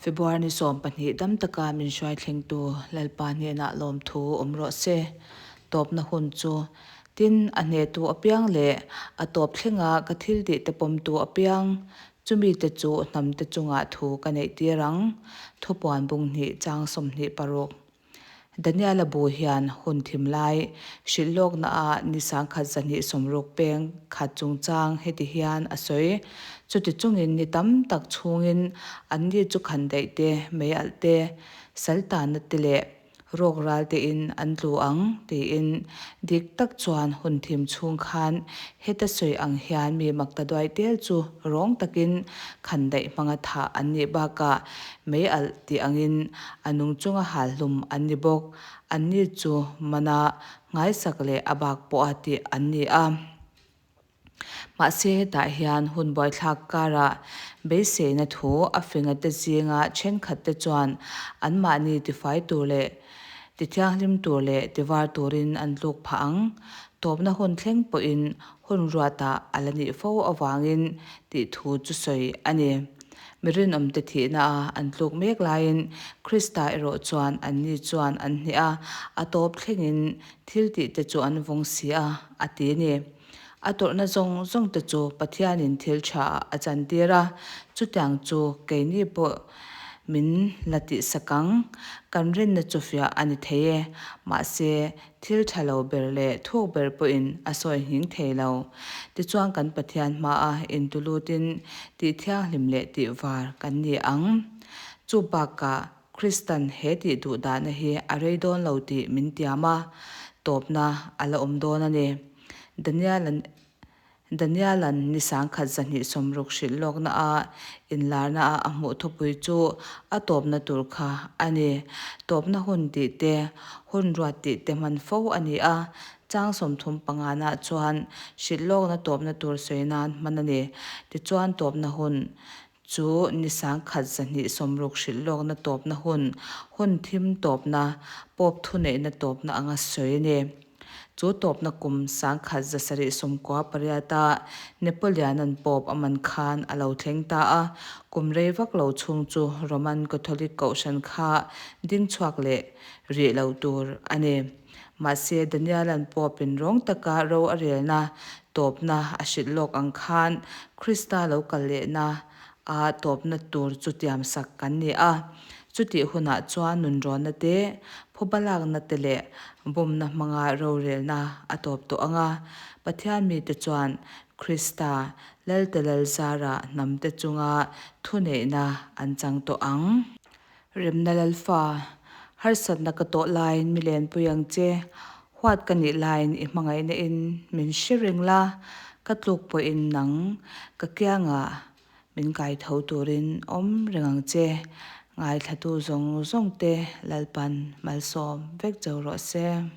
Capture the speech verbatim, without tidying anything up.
February ni sawm pahni dam taka min hruai thlengtu Lalpa hnena lawmthu um rawh se. Tawpna hun chu, tin a hnetu apiang le a tawp thlenga ka thil tih te pawmtu apiang, chumi te chu hnam te chunga thu ka neih tir ang. Thupuan bung hni chang sawmhni paruk. Daniela bu hian hun thim lai, hrilhlawkna a ni sangkhat zahni sawmruk peng khat chungchang heti hian a sawi. Chuti chungin ni tam tak chhungin anni chu khandaih te, mei alh te, saltanna te leh rawkral tein an tlu ang, tiin dik tak chuan hun thim chhung khan heta sawi ang hian mi maktaduai tel chu rawng takin khandaih hmanga thah an nih bakah mei alh tih angin a nung chunga hal hlum an ni bawk. Anni chu mana ngaisak leh a bak pawha tih an ni a. Mahse, hetah hian hun buaithlak kara beiseina thu a fingate zinga ṭhenkhatte chuan anmahni tifai tur leh tithianghlim tur leh tivar turin an tluk phah ang. Tawpna hun thleng pawhin hun ruatah a la nih fo avangin tih thu chu sawi a ni. Mi rinawmte thihna a an tluk mek laiin Krista erawh chuan anni chuan an hne a, a tawp thlengin thil tihte chu an vawng si a, a ti a ni. A tawrhna zawng zawngte chu Pathianin thil ṭhaah a chantir a, chutiang chu keini pawh min la tihsak ang. Kan rinna chu fiah a ni thei e, mahse, thil ṭha lo ber leh thuak ber pawhin a sawi nghing thei lo. Tichuan, kan Pathian hmaa intu lutin tih thianghlim leh tih var kan ni ang. Chu bakah Kristan he tih duhdahna hi a rei dawn lo tih min tiam a, tawpna a la awm dawn a ni. Daniel an, Daniel an ni sangkhat zahni sawmruk hrilhlawkna a inlarna a a hmuh thupui chu a tawpna tur kha a ni. Tawpna hun tih te, hun ruat tih te hman fo a ni a. Chang sawmthum pangana chuan hrilhlawkna tawpna tur sawi nan hman a ni. Tichuan, tawpna hun chu ni sangkhat zahni sawmruk hrilhlawkna tawpna hun, hun thim tawpna, Pope thuneihna tawpna anga sawi a ni. Chu tawpna kum sangkhat zasarih sawmkua pariata Napoleon an Pope a man khan a lo thleng ta a, kum rei vak lo chhung chu Roman Catholic Kohhran kha ding chhuak leh rih lo tur a ni. Mahse, Daniel an Pope-in rawng taka ro a relna tawpna a hrilhlawk ang khan Krista lo kal lehna a tawpna tur chu tiamsak kan ni a. Chutih hunah chuan nunrawnna te, phuba lakna te leh bumna hmanga rorelna a tawp tawh ang a. Pathian mite chuan Krista lalte lal zara hnamte chunga thuneihna an chang tawh ang. Remna Lalfa, harsatna ka tawh laiin mi lenpui ang che, huat ka nih laiin i hmangaihna in min hre ring la, ka tluk pawhin nang ka kianga min kai tho turin awm reng ang che. Ngaithlatu zawng zawngte Lalpan malsawm vek zo rawh se.